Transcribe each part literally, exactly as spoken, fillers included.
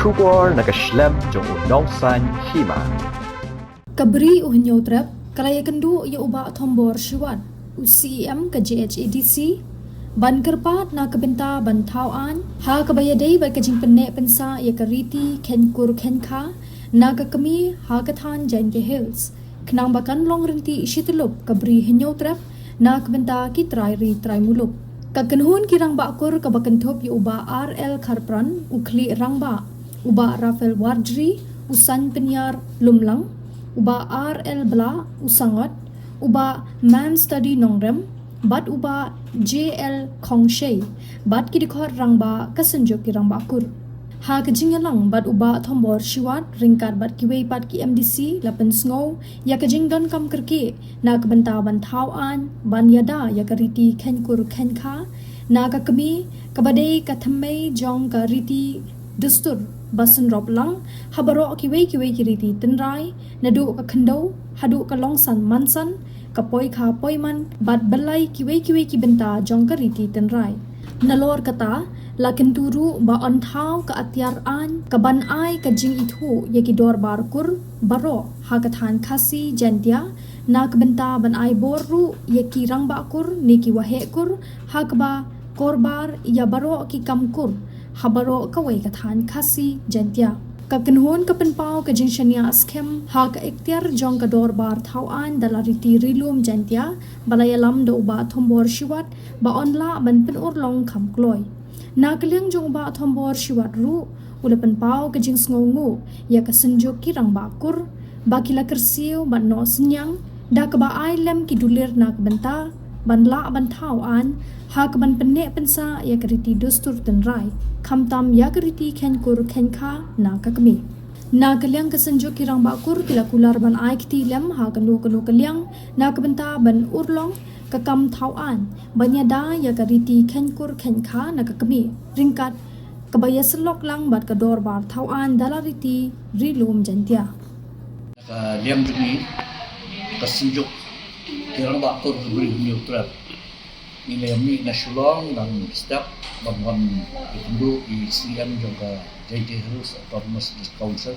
Khubor na ka shlem jong u Nongsaiñ Hima. Ka Bri u Hynñiewtrep ka la ïakynduh ïa u Bah Thombor Shiwat, u C E M ka J H A D C, ban kyrpad na ka bynta ban thaw aiñ ha kaba ïadei bad ka jingpynneh pynsah ïa ka riti kheiñ kur kheiñ kha na ka kmie ha ka thaiñ Jaintia Hills, khnang ba kan long rynti shi tyllup ka Bri Hynñiewtrep na ka bynta ki trai ri trai muluk. Ka kynhun ki rangbah kur kaba kynthup ïa u Bah R L Kharpran, u khlieh rangbah, u Bah Raphael Warjri, u Saiñ Pynïar Lumlang, u Bah R L Blah, u Sangot, u Bah Man Study Nongrem, bad u Bah J L Khongshei, bad ki dkhot rangbah ka Synjuk ki Rangbah Kur. Ha ka jingïalang bad u Bah Thombor Shiwat ryngkat bad kiwei pat ki M D C, la pynsngew ïa ka jingdonkam kyrkieh na ka bynta ban thaw aiñ ban ïada ïa ka riti kheiñ kur kheiñ kha na ka kmie, kaba dei ka thymmei jong ka riti dustur ba synrop lang ha baroh kiwei kiwei ki riti tynrai, naduh ka khyndew haduh ka longsan mansan, ka poikha poiman, bad balei kiwei kiwei ki bynta jong ka riti tynrai. Nalor kata, la kyntu ruh ba yn thaw ka atiar aiñ kaban ai ka jingithuh ïa ki dorbar kur baroh ha ka thaiñ Khasi Jaintia, na ka bynta ban ai bor ruh ïa ki rangbah kur ne ki waheh kur ha kaba korbar ïa baroh ki kam kur ha baroh kawei ka thaiñ Khasi Jaintia. Ka kynhun ka pynpaw ka jingshaniah skhem ha ka iktiar jong ka dorbar thaw aiñ da la riti ri lum Jaintia, ba la ïalam da u Bah Thombor Shiwat, ba yn lah ban pynurlong kham kloi. Na ka liang jong u Bah Thombor Shiwat ruh, u la pynpaw ka jingsngewnguh ïa ka Synjuk ki Rangbah Kur, ba ki la kyrsiew bad noh synñiang da kaba ai lem ki dulir na ka bynta ban lah ban thaw aiñ ha kaban pynneh pynsah ïa ka riti dustur tynrai, khamtam ïa ka riti kheiñ kur kheiñ kha na ka kmie. Na ka liang ka Synjuk ki Rangbah Kur ki la kular ban ai kti lem ha kano kano ka liang na ka bynta ban urlong ka kam thaw aiñ ban ïada ïa ka riti kheiñ kur kheiñ kha na ka kmie, ryngkat kaba ïasyllok lang bad ka dorbar thaw aiñ da la riti ri lum Jaintia. Ka liang jong ngi, ka Synjuk ki Rangbah Kur ka Bri Hynñiewtrep, ngi la mih na Shillong, na step ban wan ïakynduh ïa i C M jong ka Jaintia Hills Autonomous District Council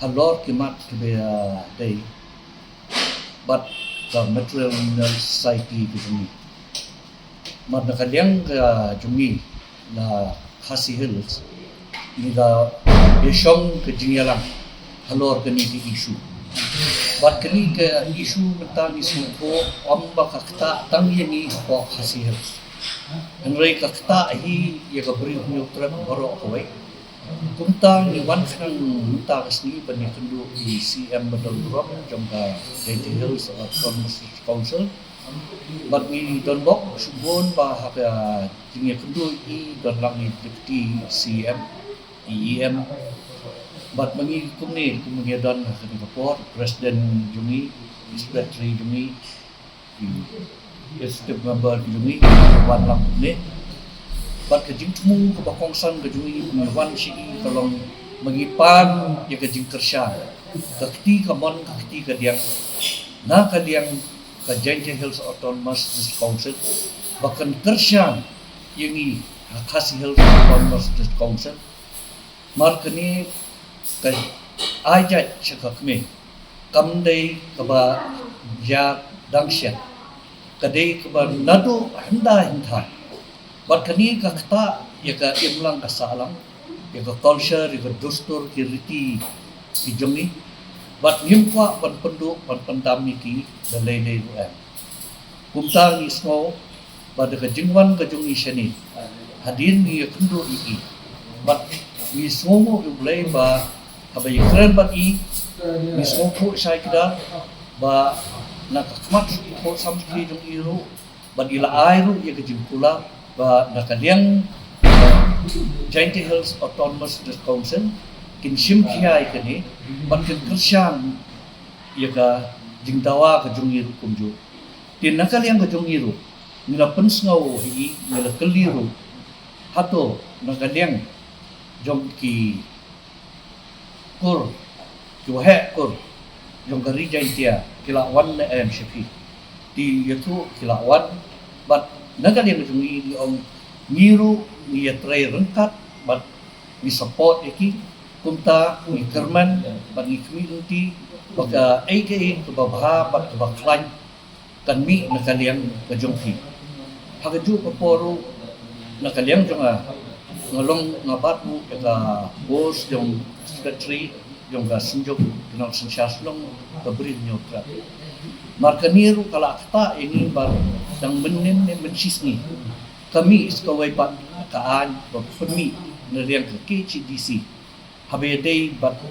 halor ki mat kiba dei bad ka Matrilineal Society ka jong ngi. Bad na ka liang ka jong ngi na Khasi Hills, ngi la ïashong ka jingïalang halor kane ka issue. Bad kane ka issue mynta ngi sngewthuh ym ba ka ktah tang ïa ngi hapoh Khasi Hills, hynrei ka ktah hi ïa ka Bri Hynñiewtrep baroh kawei. Kumta ngi wan khnang mynta ka sngi ban ïakynduh ïa i C M ba don burom jong ka Jaintia Hills Autonomous District Council. Bad ngi don bok shibun ba ha ka jingïakynduh i don lang i Deputy C M, i E M. Bad ma ngi kumne, kumne ngi don ha kane ka por, President jong ngi, Secretary jong ngi, executive member ki jong ngi, wan lang kumne. Bad ka jingthmu kaba kongsan ka jong ngi, ngi wan sha i ka long ba ngi pan ïa ka jingkyrshan, ka kti kamon, ka kti kadiang na ka liang ka Jaintia Hills Autonomous District Council, ba kan kyrshan ïa ngi ha Khasi Hills Autonomous District Council. Namar kane ka ai jait sha ka kmie kam dei kaba ïa dang shen, ka dei kaba naduh hyndai hyndai. Bad kane ka ktah ïa ka imlang ka sahlang, ïa ka culture, ïa ka dustur ki riti ki jong ngi. Bad ngim kwah ban pynduh ban pyndam ïa ki da lei lei ruh em. Kumta ngi sngew ba da ka jingwan ka jong ngi shane, hadien ngi ïakynduh ïa i, bad ngi sngewnguh ïa U Blei ba haba ïakren bad i, ngi sngewthuh shai kdar ba na ka khmat sngewthuh samrkhie jong i ruh, bad i la ai ruh ïa ka jingkular ba na ka liang Jaintia Hills Autonomous District Council kin shim khia ïa kane bad kin kyrshan ïa ka jingdawa ka jong ngi ruh kumjuh. Te na ka liang ka jong ngi ruh, ngi la pynsngew hi, ngi la kylli ruh, hato na ka liang jong ki kur, ki waheh kur jong ka Ri Jaintia ki la wan ne em sha phi? Te ïathuh ki la wan. Bad na ka liang ka jong ngi, ngi ong ngi ruh ngi ïatrei ryngkat bad ngi support ïa ki. Kumta ngi kyrmen bad ngi khmih lynti ba kaei kaei kaba bha bad kaba khlaiñ kan mih na ka liang ka jong phi. Ha kajuh ka por ruh na ka liang jong nga, nga long nga bat ruh ïa ka post jong secretary jong ka Synjuk ki Nongsynshar Shnong ka Bri u Hynñiewtrep. Mar kane ruh ka la ktah ïa ngi ba dang mynnin ne mynshisngi ka mih sa kawei pat ka aiñ ba pynmih na liang ka K H A D C. Haba ïadei bad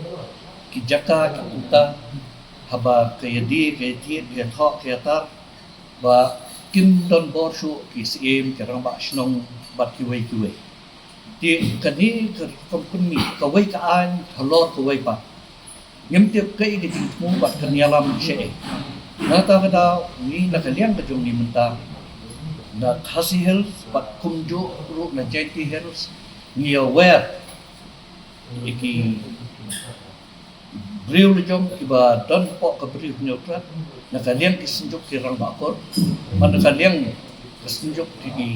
ki jaka ki puta, haba ka ïadei ka ïathied ka ïathoh ka ïatar ba kim don bor shuh ki syiem ki rangbah shnong bad kiwei kiwei. Te kane ka rukom pynmih kawei ka aiñ halor kawei pat. Ngim tip kaei ka jingthmu bad kan ïalam shaei. Nangta ka daw ngi na ka liang ka jong ngi mynta na Khasi Hills bad kumjuh ruh na Jaintia Hills ngi aware ïa ki briew la jong kiba don hapoh ka Bri u Hynñiewtrep, na ka liang ki Synjuk ki Rangbah Kur, bad na ka liang ka Synjuk ki, ki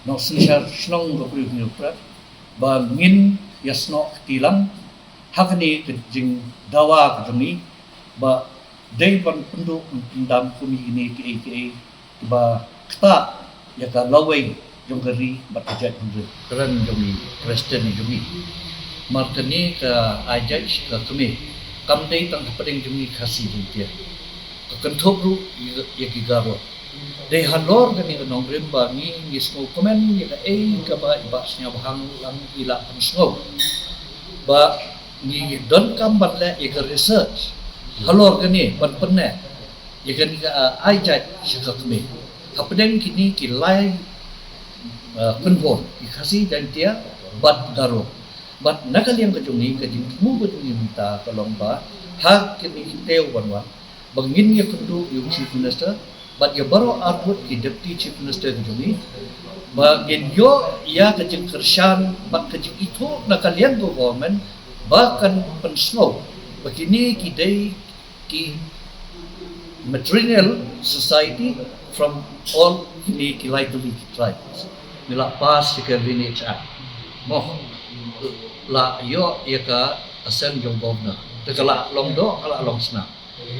Nongsynshar Shnong ka Bri u Hynñiewtrep, ba ngin ïasnoh kti lang ha kane ka jingdawa ka jong ngi ba dei ban pynduh ban pyndam kum ïa kine kiei kiei kiba ktah ïa ka lawei jong ka ri bad ka jaitbynriew. Kren jong ngi, President jong ngi. Mar kane ka ai judge ka kmie kam dei tang hapdeng jong ngi Khasi Jaiñtia, ka kynthup ruh ïa, ïa ki Garo. Dei halor kane ka nongrim ba ngi, ngi sngewkmen ïa kaei kaba i Bah Sniawbhalang i la pynsngew ba ngi donkam ban leh ïa ka research halor kane ban pynneh ïa kane ka, ah, ai judge sha ka kmie hapdeng kine ki lai, ah, kynhun, ki Khasi Jaiñtia bad Garo. Bad na ka liang ka jong ngi, ka jingthmu ka jong ngi mynta ka long ba ha kine ki taïew ban wan ba ngin ïakynduh ïa u Chief Minister bad ïa baroh arngut ki Deputy Chief Minister ka jong ngi ba ngin ïoh ïa ka jingkyrshan bad ka jingithuh na ka liang ka government ba kan pynsngew ba kine ki dei ki matrilineal society from all kine ki lai tylli ki tribes. Ngi la pass ïa ka Lineage Act. Mo, la ïoh ïa ka assent jong governor. Te ka la long doh, ka la long snam.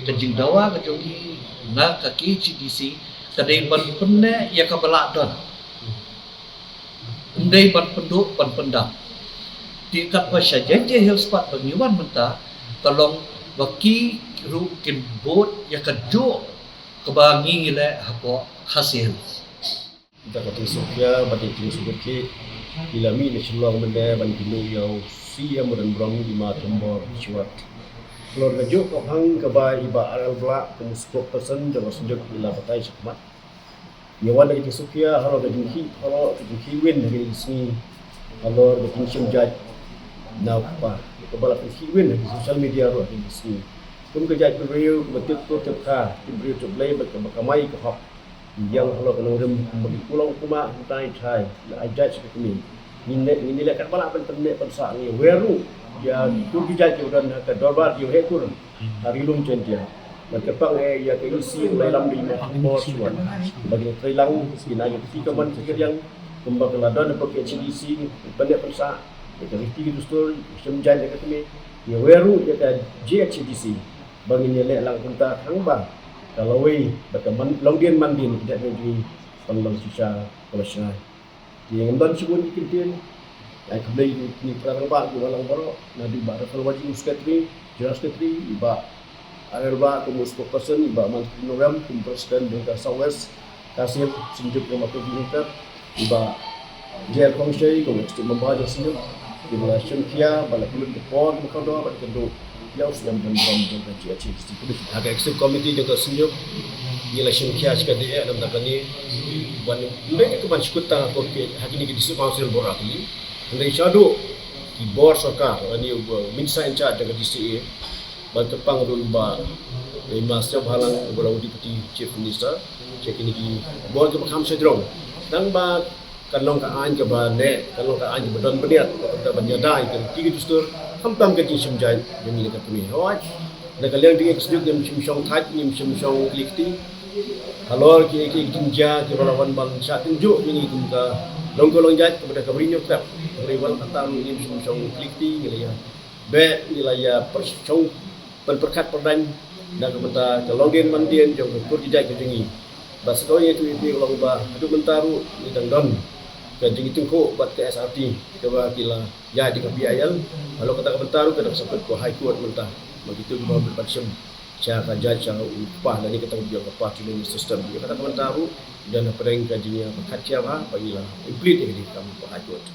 Ka jingdawa ka jong ngi na ka K H A D C ka dei ban pynneh ïa kaba la don. Ym dei ban pynduh ban pyndam. Te katba sha Jaintia Hills pat ba ngi wan mynta ka long ba ki ruh kin bud ïa kajuh kaba ngi ngi leh hapoh Khasi Hills. Mynta ka jingsngewkhia bad ka jingsngewbha ki la mih na Shillong mynta ban kynduh ïa u C M Rangbrom, i Ma Thombor Shiwat. Halor kajuh ka phang kaba i Bah R L Blah kum u spokesperson jong ka Synjuk i la batai shakhmat. Ngi wan da ka jingsngewkhia halor ka jingkhih, halor ka jingkhih win ha kine ki sngi, halor ka jingshim jait na u kpa kaba la pynkhih win ha ki social media ruh ha kine ki sngi. Kum ka jaitbynriew kaba tip tur tip kha, tip briew tip Blei bad kaba kamai ka hok. Ïa halor ka nongrim kumba ki kulong kumba hyntai thai la ai jait sha ka kmie. Ngin leh, ngin leh katba lah ban pynneh pynsah, ngi wer ruh ïa ki kur ki jait kiba don ha ka dorbar jong heh kur ha Ri Lum Jaintia. Bad kyrpang eh ïa ka E C Iwlailam da i Ma Thombor Shiwat ba kin trei lang, kin ai ka kti kamon kti kadiang kumba ka la don hapoh K H A D C, pynneh pynsah ïa ka riti ka dustur, shim jait ïa ka kmie. Ngi wer ruh ïa ka J H A D C ba ngin ïaleh lang kumta tang ba ka lawei bad ka man, longdien mandien ka jaitbynriew jong ngi kan long shisha ka la shngaiñ. Te ngam don shibun ki kyntien. Ai khublei ïa ki para rangbah kiba lang baroh, naduh Bah Rafael Wajir kum secretary, general secretary, i Bah R L Blah kum u spokesperson, i Bah Mantri Nongrum kum president jong ka South West Khasi Hills Synjuk jong ka Bri u Hynñiewtrep, i Bah J R Khongshei kum executive member jong Synjuk, kiba la shim khia ba la pynlut ka por kaba kordor bad kyrduh ïa u C M Rangbrom jong ka J H A D C. Ha ka executive committee jong ka Synjuk ngi la shim khia shikatdei eh, namar kane ban, ym dei ka ban shu kut tang ha ka, ha kine ki district council bor ar tylli, hynrei shaduh ki bor sorkar, lane u minister in charge jong ka D C A, bad kyrpang ruh i Bah, i Ma Sniawbhalang uba long u deputy chief minister, sha kine ki bor kiba kham shajrong. Tang ba kan long ka aiñ kaba neh, kan long ka aiñ kaba don bniat, kaba ban ïada ïa ka riti ka dustur, khamtam ka jingshim jait jong ngi na ka kmie. Hooid, na ka liang jong ngi ka Synjuk ngim shym shong thait, ngim shym shong kli kti halor ki, ki jingjia kiba la wan ban shah tynjuh ïa ngi kum ka Long ko long jait, ka bynta ka bri ñiewtrep, ka bri wal kata ruh ngim shong shong klik ti ngi la ïa. Be ngi la ïa pyrshong pynpyrkhat pyrdaiñ na ka bynta ka longdien mandien jong ka kur jait ka jong ngi. Ba sa kawei ïa ka long ba haduh mynta ruh ngi dang don ka jingïatyngkhuh bad ka S R T kaba ki la ïa di ka P I L. Halor kata ka bynta ruh ka dang sa peit ka High Court mynta. Ba kito kiba bit ban shim sha ka judge sha u kpa lane kata ka jong ka patrimony system. Ïa kata ka bynta ruh dang hapdeng ka jingïapyrkhat ïa ba ba ngi la implement ïa ka jingkam ka High Court.